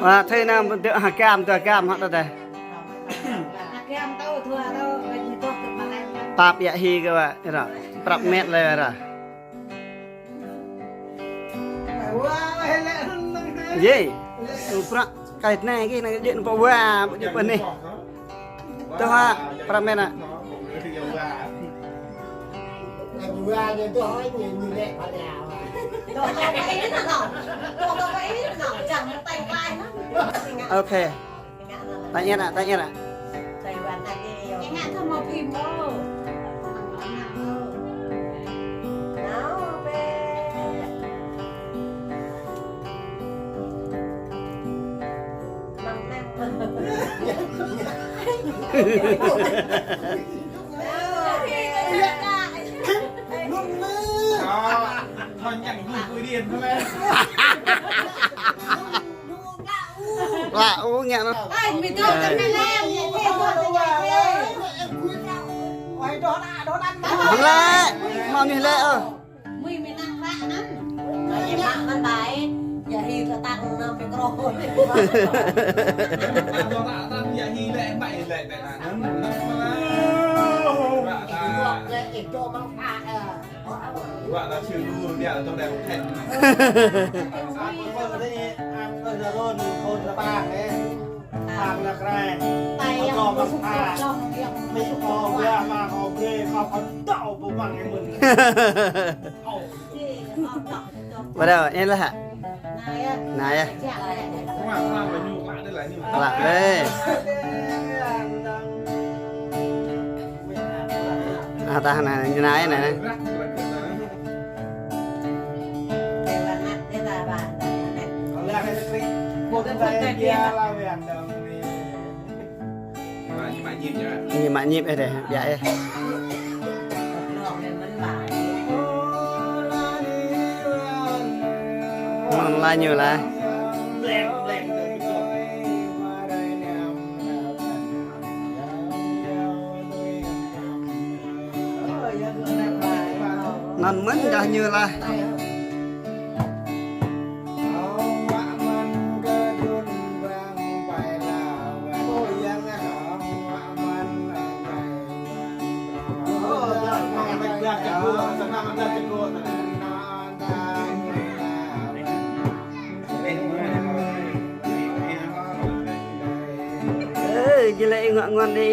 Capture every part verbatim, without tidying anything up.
Wa, thơi na, dơ ha kam, dơ ha kam hŏ ta dơ. Pap ia hi kơ wa, ira. Prăp met lĕ ira. Ye. Prăp kait ne ki na điện pơ wa, điện pơ ne. Tơ ha, prăp met na. Ok. Tanya na, tanya na. Lạ u ngẹn nó. Hăng lĕ, mơ̆ anih lĕ ơ. Mui mi nang rak nan. Ai mak man bai. Ia hi tơ tang na micro. Ia hi lĕ bai lĕ bai nan. Nan nan. Rak ta. Lĕ itu mang pa. Rak ta siu lu dia tu dah. Apa kau tadi? Apa dah ron kau dah bang eh. Ang na kreng. Mă kơ ƀiă mă kơ brê, kơ phật đạo bơ măng ê mơ̆n. Bắt đầu, em là hả? Nai à? Lạ đây. À, ta nai, nai, nai. Ñu mă ñip ih deh, biă ih. Mơ̆ng la ñu la. Anŭn mơ̆n gah ñu lah. Ơ, jơlĕ ngă ngon đi.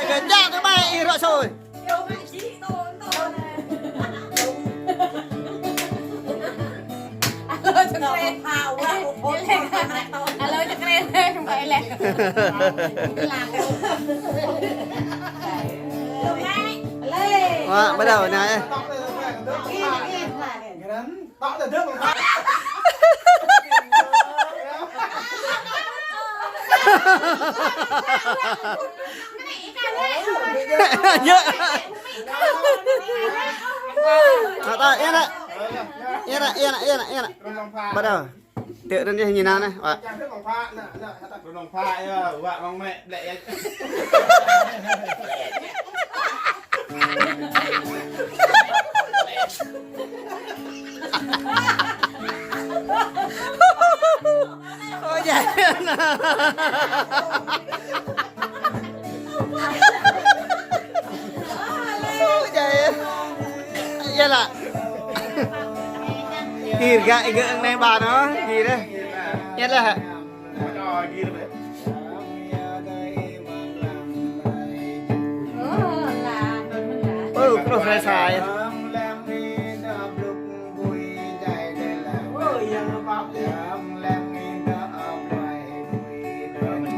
Gơñu tơ ƀai ih rŏ sôi. Alo, čơkrê. Alo, čơkrê. Wa, bắt đầu nè. Yơh. Yên ạ. Yên ạ, yên ạ, yên ạ, yên ạ. Bắt đầu. Tơ anŭn yơh ñu nao nè. Wa. Ơ, djai. Ơ, djai. Ia lah. Kir gak iga anai ba no, kir. Ia lah. Ơ, kơnuk rai sai.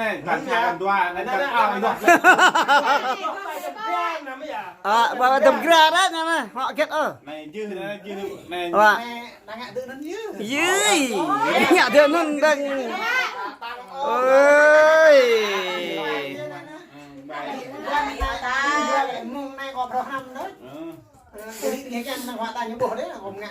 anai, tăn sa tăn dua, anai tăn, ah, anai. Ơ, ba dăm gra đah anai, anai, hŏ hơget ơ. Anai jưh, anai jưh, anai. Wa. Anai ngă dơ̆ anŭn yơh. Yơh, ngă dơ̆ anŭn dơ̆ng. Ơi. Mơ̆ng anai kâo phrâo hrăm đôč. Ơ. Ơ, kơ hĭ anai kâo ta ñu ƀuh đôč, kâo ngă.